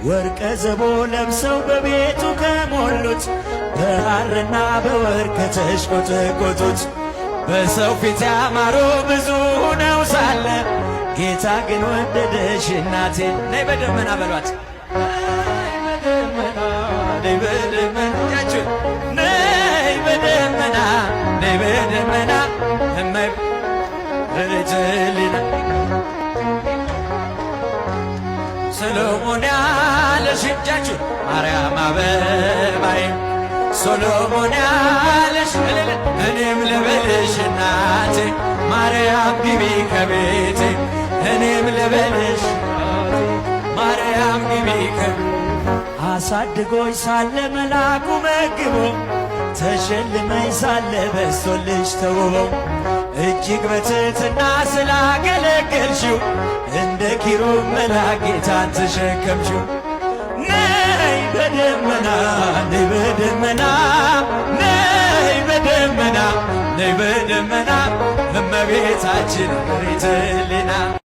ወርቀ ዘቦ ለብሰው በቤቱ ከሞሉት፣ በሐርና በወርቅ ከተሽቆጠቆጡት፣ በሰው ፊት ያማሩ ብዙ ሆነው ሳለ ጌታ ግን ወደደሽ እናቴ። ነይ በደመና በሏት። ነይ በደመና፣ ነይ በደመና፣ እጃችሁን፣ ነይ በደመና፣ ነይ በደመና እመቤቴ። ሰሎሞን ያለሽ፣ እጃችሁ፣ ማርያም አበባዬ፣ ሶሎሞን ያለሽ እልል እኔም ልበልሽ እናቴ፣ ማርያም ግቢ ከቤቴ። እኔም ልበልሽ ማርያም ግቢ ከቤቴ። አሳድጎኝ ሳለ መላኩ መግቦ፣ ተሸልመኝ ሳለ በስቶልሽ ተውቦ፣ እጅግ በትሕትና ስላገለገልሽው እንደ ኪሩብ መልአክ ጌታን ተሸከምሽው። ነይ በደመና፣ ነይ በደመና፣ ነይ በደመና፣ ነይ በደመና እመቤታችን ርኅራኄ።